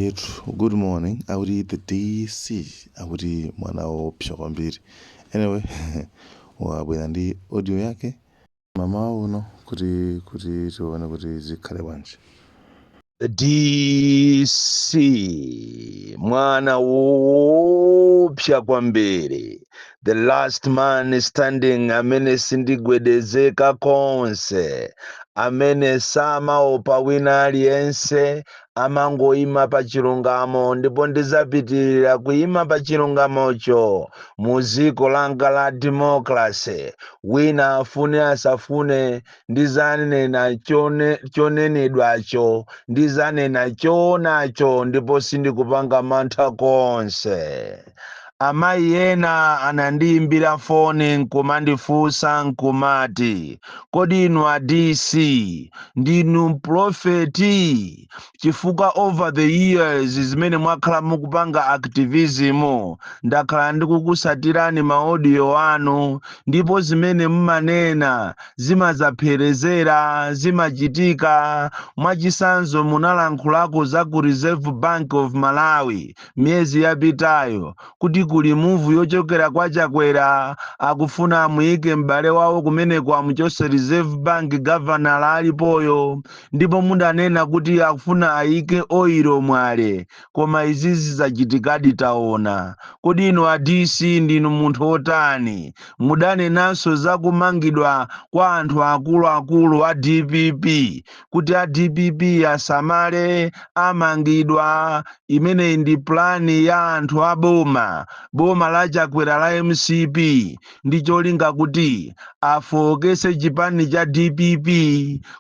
Eyetu, good morning. Akuti the DC, akuti mwana woopsa kwambiri. Anyway, wabwera ndi audio yake mamawa uno kuti tione kuti zikhale bwanji. The DC, mwana woopsa kwambiri, the last man standing, amene sindigwedezeka konse, amene samaopa wina aliyense, amangoyima pa chilungamo, ndipo ndizapitirira kuyima pa chilungamocho mu dziko langa la democracy. Wina afune asafune, ndizanena chonenedwacho, ndizanena choonacho, ndipo sindikupanga mantha konse. Amayi ena anandiyimbira foni nkumandifunsa nkumati, "Kodi inu a DC ndinu mprofeti? Chifukwa over the years zimene mwakhala mukupanga activism, ndakhala ndikukusatirani ma audio anu, ndipo zimene mumanena zimadzapherezera, zimachitika. Mwachisanzo, munalankhulako za ku Reserve Bank of Malawi miyezi yapitayo kuti kuli move yochokera kwa Chakwera, akufuna amuyike m'bale wawo kumeneko, amuchose Reserve Bank governor alipoyo, ndipo mudanena kuti akufuna ayike oil Mwale, koma izizi zachitikadi, taona. Kodi inu a DC ndinu munthu otani? Mudanenanso za kumangidwa kwa anthu akuluakulu a DPP, kuti a DPP asamale, amangidwa. Imeneyi ndi plan ya anthu a boma, boma la Chakwera la MCP, ndi cholinga kuti afowokese chipani cha DPP.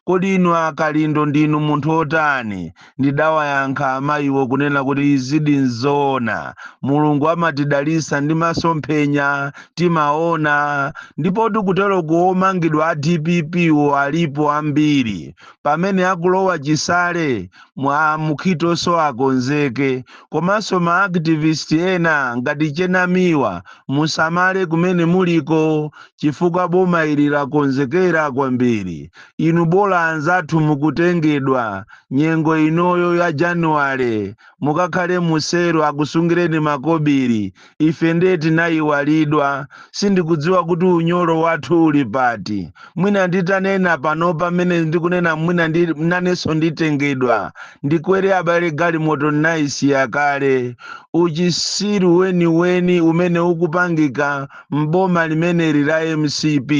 Kodi inu akalindo ndinu munthu otani?" Ndidawayankha amayiwo kunena kuti izidi nzoona, Mulungu amatidalisa ndi masomphenya, timaona. Ndipo tikutero, kuomangidwa a DPP wo alipo ambiri pamene akulowa chisale mwa mukhitoso, akonzeke. Komanso ma activist ena ngati Chenamiwa, musamale kumene muliko, chifukwa boma ili lakonzekera kwambiri. Inu bola anzathu mukutengedwa nyengo inoyo ya Januwale, mukakhale musero, akusungireni makobiri. Ife ndiye tinayiwalidwa. Sindikudziwa kuti unyolo wathu uli pati. Mwina nditanena pano pamene ndikunena, mwina nanenso nditengedwa, ndikwere abale galimoto ndinayisiya kale. Uchisiru weniweni umene ukupangika mboma limeneli la MCP,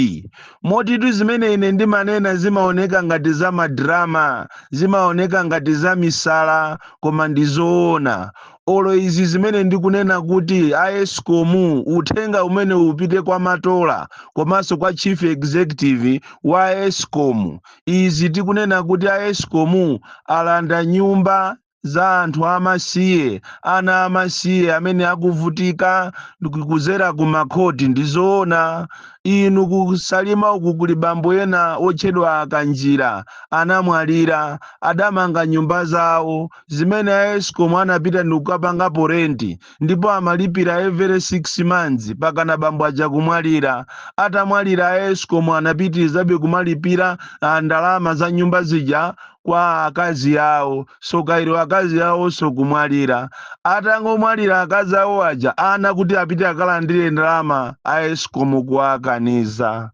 motitu zimene ine ndimanena zimaoneka ngati za ma drama, zimaoneka ngati za misala, koma ndizoona. Olo izi zimene ndikunena kuti a ESCOM, uthenga umene upite kwa Matola komanso kwa chief executive wa ESCOM. Izi tikunena kuti a ESCOM alanda nyumba za anthu amasiye, ana amasiye amene akuvutika kuzera ku makhoti, ndizoona. Inu, kusalima uku kuli bambo ena otchedwa Akanjira, anamwalira, adamanga nyumba zawo zimene a ESCOM anapita ndikukapangapo rent, ndipo amalipira every 6 months pakana bambo aja kumwalira. Atamwalira, a ESCOM anapitirizabe kumalipira ndalama za nyumba zija kwa akazi awo. Sokairo akazi awonso kumwalira. Atangomwalira akazi awo aja, ana kuti apite akalandire ndalama, a ESCOM kuwakaniza.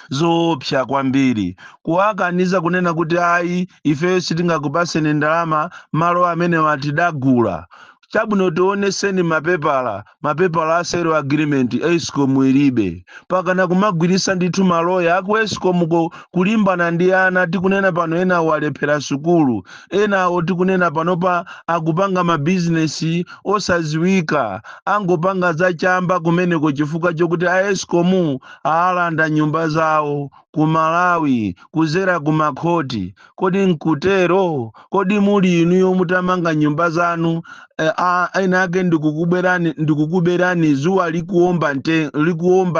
Zoopsa kwambiri, kuwakaniza kunena kuti ayi, ifeyo sitingakupaseni ndalama, malo amene watidagula. Chabwino, tioneseni mapepala, mapepala a sale agreement. ESCOM ilibe. Pakana kumagwirisa ndithu maloya aku ESCOM ko kulimbana ndi ana. Tikunena pano ena walephera sukulu, enawo tikunena panopa akupanga mabizinesi osaziwika, angopanga zachamba kumeneko chifukwa chokuti a ESCOM aalanda nyumba zawo ku Malawi kuzera ku makhoti. Kodi nkutero? Kodi muli inuyo mutamanga nyumba zanu, ena ake ndikukuberani zuwa likuwomba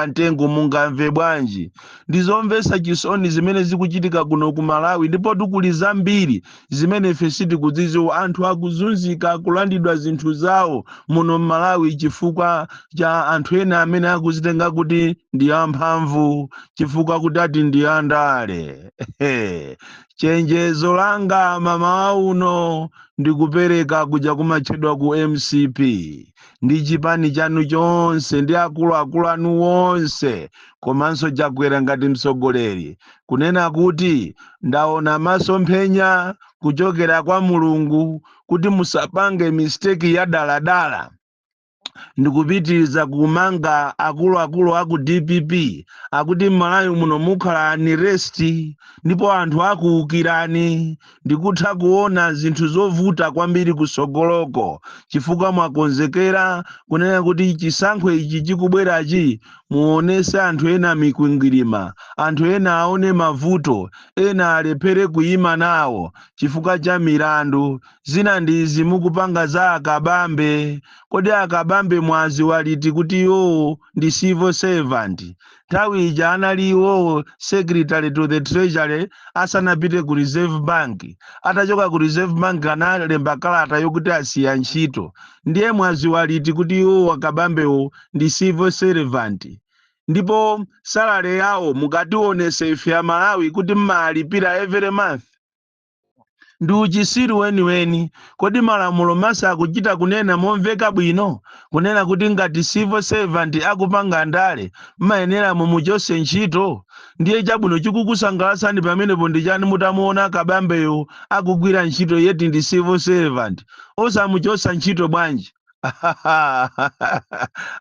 mtengo, mungamve bwanji? Ndizomvetsa chisoni zimene zikuchitika kuno ku Malawi, ndipo tikuli zambiri zimene ife sitikudzidziwa. Anthu akuzunzika, akulandidwa zinthu zawo muno m'Malawi chifukwa cha anthu ena amene akuzitenga kuti ndi amphamvu, chifukwa kuti ati ndi andale. Chenjezo langa mamawa uno ndikupereka kuja kumatchedwa ku MCP ndi chipani chanu chonse ndi akuluakulu anu onse, komanso Chakwera ngati mtsogoleri, kunena kuti ndaona masomphenya kuchokera kwa Mulungu kuti musapange mistake ya daladala ndikupitiriza kumanga akuluakulu aku DPP, akuti m'Malawi muno mukhala unrest ndipo anthu akuwukirani. Ndikutha kuona zinthu zovuta kwambiri kusogoloko, chifukwa mwakonzekera kunena kuti chisankho ichi chikubwerachi muonese anthu ena mikwingwirima, anthu ena aone mavuto, ena alephere kuyima nawo chifukwa cha milandu. Zina ndi izi mukupanga za Akabambe. Kodi Akabambe mwaziwa liti kuti iwowo ndi civil servant? Nthawi ija anali iwowo Secretary to the Treasury asanapite ku Reserve Bank. Atachoka ku Reserve Bank analemba kalata yokuti asiya ntchito. Ndiye mwaziwa liti kuti iwowo Akabambewo ndi civil servant? Ndipo salary yawo mukationese ife Amalawi kuti mmalipira every month, ndi uchisiru weniweni. Kodi malamulo masa akuchita kunena momveka bwino kunena kuti ngati civil servant akupanga ndale mmayenera mumuchose ntchito? Ndiye chabwino, chikukusangalatsani pamenepo ndi chani mutamuona Kabambeyo akugwira ntchito yeti ndi civil servant? Osamuchosa ntchito bwanji?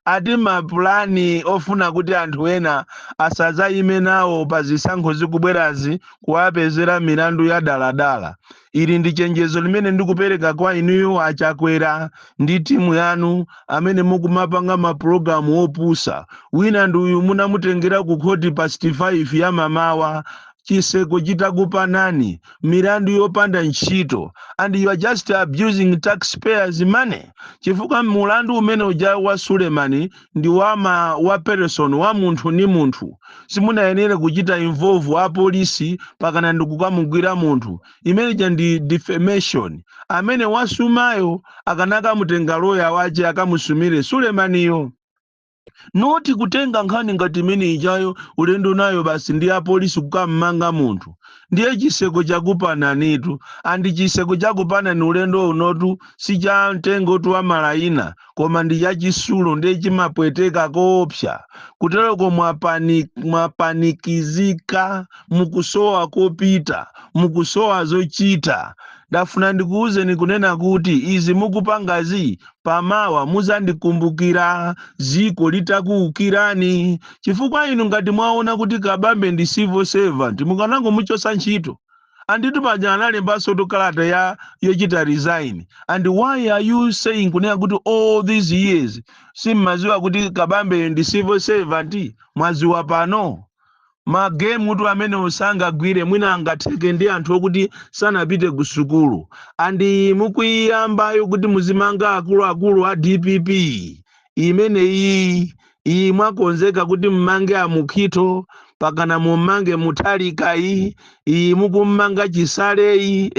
Ati mapulani ofuna kuti anthu ena asadzayime nawo pa zisankho zikubwerazi, kuwapezera milandu ya daladala. Ili ndi chenjezo limene ndikupereka kwa inuyo Achakwera ndi timu yanu amene mukumapanga mapulogalamu opusa. Wina ndi uyu munamutengera ku khoti pa 65 ya mamawa, chiseko chitakupanani, milandu yopanda ntchito, and you are just abusing taxpayers' money, chifukwa mulandu umene uja wa Sulemani ndi wa person, wa munthu ni munthu. Simunayenere kuchita involve apolisi pakana ndikukamugwira munthu. Imeneja ndi defamation. Amene wasumayo akanakamutenga loya wace akamusumire Sulemaniyo, not kutenga nkhani ngati imene ijayo ulendo nayo basi ndi apolisi kukammanga munthu. Ndiye chiseko chakupananitu, and chiseko chakupanani ulendo unotu si cha mtengotu wa malayina, koma ndi chachisulo, ndiye chimapweteka koopsa. Kutereko mwapanikizika, mukusowa kopita, mukusowa zochita. Ndafuna ndikuwuzeni kunena kuti izi mukupangazi, pamawa muzandikumbukira ziko litakuwukirani, chifukwa inu ngati mwaona kuti Kabambe ndi civil servant, mukanangomuchosa ntchito. Anditu paja analembanso kalata ya yochita resign. And why are you saying kunena kuti all these years simmaziwa kuti Kabambe ndi civil servant? Mwaziwa pano? Magemu tu amene usangagwire, mwina angatheke ndi anthu okuti sanapite ku sukulu. And mukuyiyambayo kuti muzimanga akuluakulu a DPP imene iyi mwakonzeka kuti mmange Amukhito, pakana mummange Mutharikayi, iyi mukummanga Chisaleyi.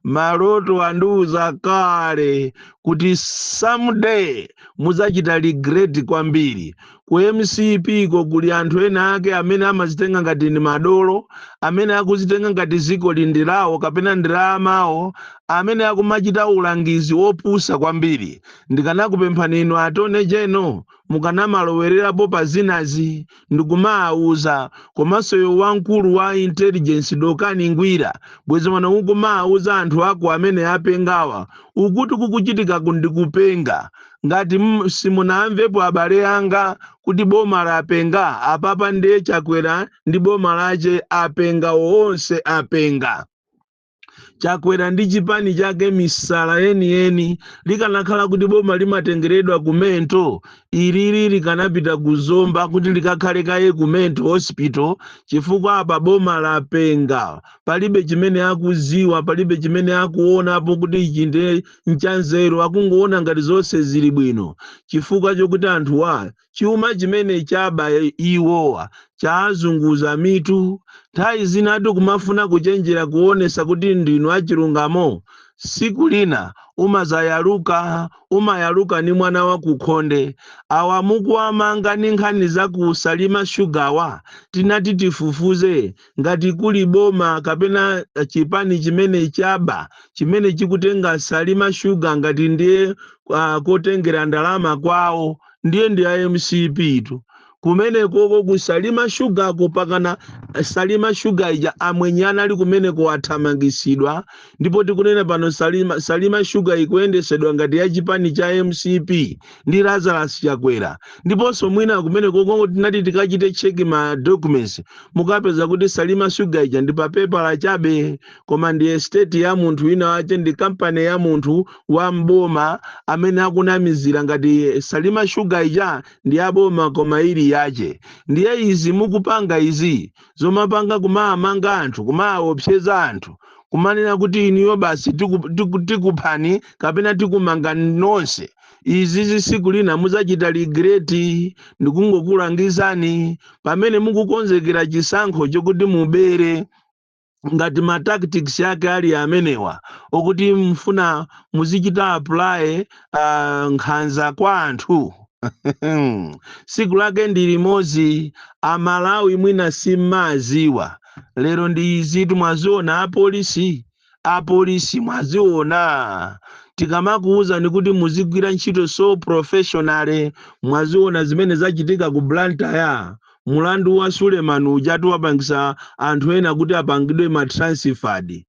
Maloto andiuza kale kuti someday muzachita regret kwambiri. Ku MCP ko kuli anthu ena ake amene amazitenga ngati ndi madolo, amene akuzitenga ngati ziko ndi lawo kapena ndi la amawo, amene akumachita ulangizi wopusa kwambiri. Ndikanakupemphani inu Attorney General, mukanamalowererapo pa zinazi ndikumawuza, komanso yo wamkulu wa intelligence Dokani Ngwira, bwezi mwana ukumawuza anthu ako amene apengawa ukuti kukuchitika ndikupenga. Ngati simunamvepo, abale anga, kuti boma lapenga apapa, ndiye Chakwera ndi boma lace apenga, onse apenga. Chakwera ndi chipani chake misala yeniyeni. Likanakhala kuti boma limatengeredwa ku mental, ilili likanapita kuzomba kuti likakhale kaye ku mental hospital, chifukwa apa boma lapenga. Palibe chimene akuziwa, palibe chimene akuonapo kuti ichi ndi nchanzeru. Akungoona ngati zonse zili bwino chifukwa chokuti anthuwa chuma chimene chaba iwowa chazunguza mitu. Nthawi zinatu kumafuna kuchenjera kuonesa kuti ndinu achilungamo. Siku lina umazayaluka, umayaluka ni mwana wa kukhonde. Awa mukuwamanga ni nkhani za ku Salima Sugar, tinati tifufuze ngati kuli boma kapena chipani chimene chaba, chimene chikutenga Salima Sugar ngati ndiye kotengera ndalama kwawo, ndiye ndi MCP tu. Kumene koko ku Salima Sugar kupakana Salima Sugar ija, amwenye anali kumeneko athamangisidwa. Ndipo tikunena pano Salima Sugar ikuyendesedwa ngati ya chipani cha MCP ndi Lazarus Chakwera. Ndiponso mwina kumene koko tinati tikachite check ma documents, mukapeza kuti Salima Sugar ija ndi papepala chabe, koma ndi estate ya munthu wina wache, ndi kampani ya munthu wa mboma amene akunamizira ngati Salima Sugar ija ndi yaboma koma ili yache. Ndiye izi mukupanga izi, zomapanga kumaamanga anthu, kumaopseza anthu, kumanena kuti iniyo basi tikuphani kapena tikumanga nonse, izi tsiku lina muzachita regret. Ndikungokulangizani pamene mukukonzekera chisankho chokuti mubere, ngati ma tactics yake ali amenewa okuti mfuna muzichita apply nkhanza kwa anthu, siku lake ndi limodzi. Amalawi mwina simmaziwa, lero ndi izitu mwaziona. Apolisi mwaziona. Tikamakuwuzani kuti muzigwira ntchito so professional, mwaziona zimene zachitika ku Blantyre. Mulandu wa Suleiman ujatu wapangisa anthu ena kuti apangidwe ma transferred.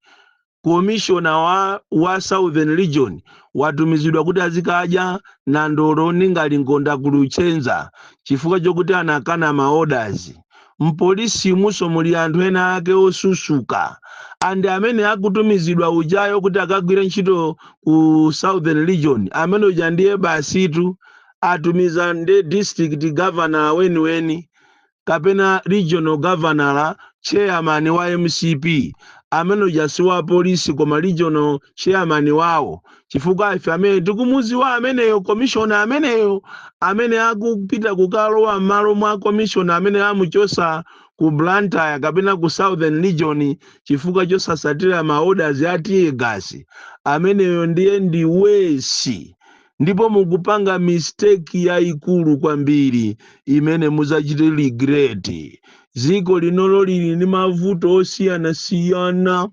Commissioner wa Southern Region watumizidwa kuti azikadya na ndolo ningalingonda ku Luchenza chifukwa chokuti anakana ma orders. Mpolisi muso muli anthu ena ake osusuka, and amene akutumizidwa ujayo kuti akagwire ntchito ku Southern Region, amene uja ndiye basitu atumiza ndi district governor weniweni kapena regional governor, chairman wa MCP. Amene uja si wa polisi koma regional chairman wawo, chifukwa ife amene tikumuziwa ameneyo, commissioner ameneyo amene akupita kukalowa m'malo mwa commissioner amene amuchosa ku Blantyre kapena ku Southern Region chifukwa chosasatira ma orders a tear gas, ameneyo ndiye ndi worse. Ndipo mukupanga mistake yayikulu kwambiri imene muzachite regret. Dziko linolo lili ndi mavuto osiyanasiyana.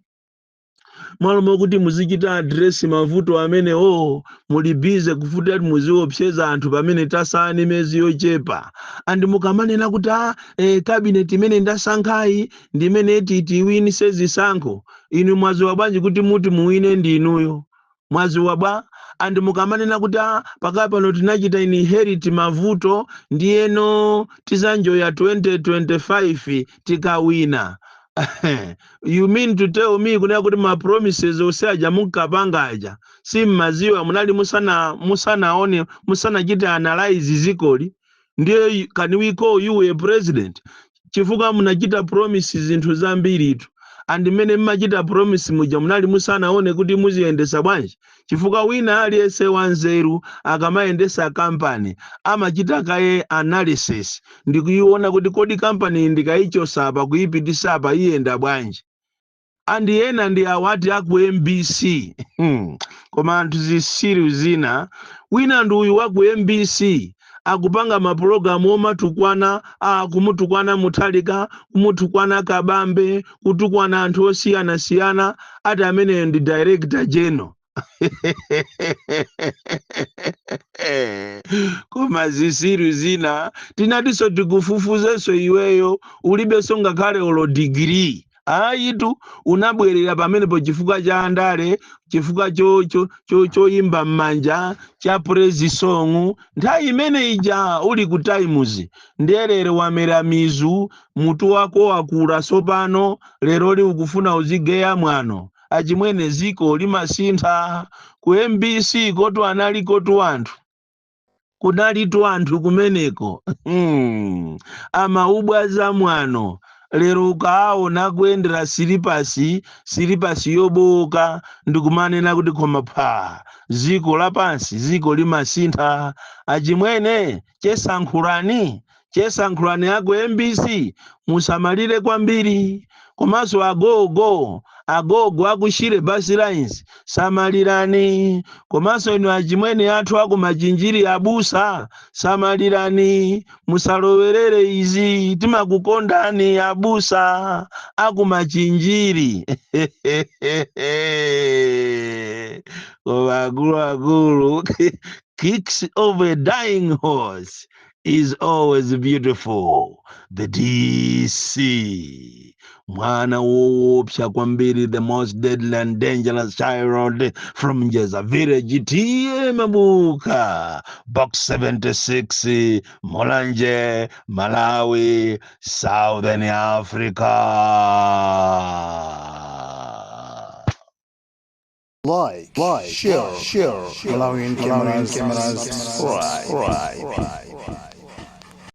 Mwalo mokuti muzichita address mavuto amenewo, muli busy kufuta kuti muziopseza anthu pamene tasala ni miyezi yochepa. And mukamanena kuti cabinet imene ndasankhayi ndimene tiwinise zisankho, inu mwaziwa bwanji kuti muti muwine ndi inuyo? Mwaziwa bwa? And mukamanena kuti pakali pano tinachita inherit mavuto, ndiyeno tizanjoya 2025 tikawina, you mean to tell me kunena kuti ma promises onse aja munkapanga aja simmaziwa? Munali musanaone, musanachite analyze zikoli? Ndiye can we call you a president? Chifukwa munachita promise zinthu zambiritu, and mmene mmachita promise muja munali musanaone kuti muziyendesa bwanji? Chifukwa wina aliyense wanzeru akamayendesa kampani amachita kaye analysis ndikuiona kuti kodi kampani ndikayichosa apa kuyipitisa apa iyenda bwanji? And ena ndi awati aku MBC. Koma anthu zisiru zina. Wina ndi uyu wa ku MBC akupanga mapulogalamu omatukwana, kumutukwana Muthalika, kumutukwana Kabambe, kutukwana anthu osiyanasiyana, ati ameneyo ndi director general. Koma zisiru zina. Tinatinso tikufufuzenso iweyo, ulibenso ngakhale olo digiri ayitu. Unabwerera pamenepo chifukwa cha andale, chifukwa choyimba m'manja cha praise song nthawi imene ija uli ku Times. Ndiye lero wamera mizu, mutu wako wakula sopano, leroli ukufuna uzigeya mwano. Achimwene, ziko limasintha. Ku MBC kotu anali kotu anthu, kunalitu anthu kumeneko amaubwaza mwano. Lero ukaona kuyendera silipasi, silipasi yoboka, ndikumanena kuti koma pha ziko lapansi, ziko limasintha. Achimwene, chesankhulani, chesankhulani ako MBC, musamalire kwambiri. Komanso agogo Agogo aku Shire Bus Lines, samalirani. Komanso inu achimwene athu aku Machinjiri, abusa, samalirani, musalowerere izi. Timakukondani abusa aku Machinjiri. Koma akuluakulu, kicks of a dying horse is always beautiful. The DC, mwana woopsa kwambiri, the most deadly and dangerous child from Njeza village, T/A Mabuka, Box 76, Mulanje, Malawi, Southern Africa. Like, share, Malawian cameras, subscribe.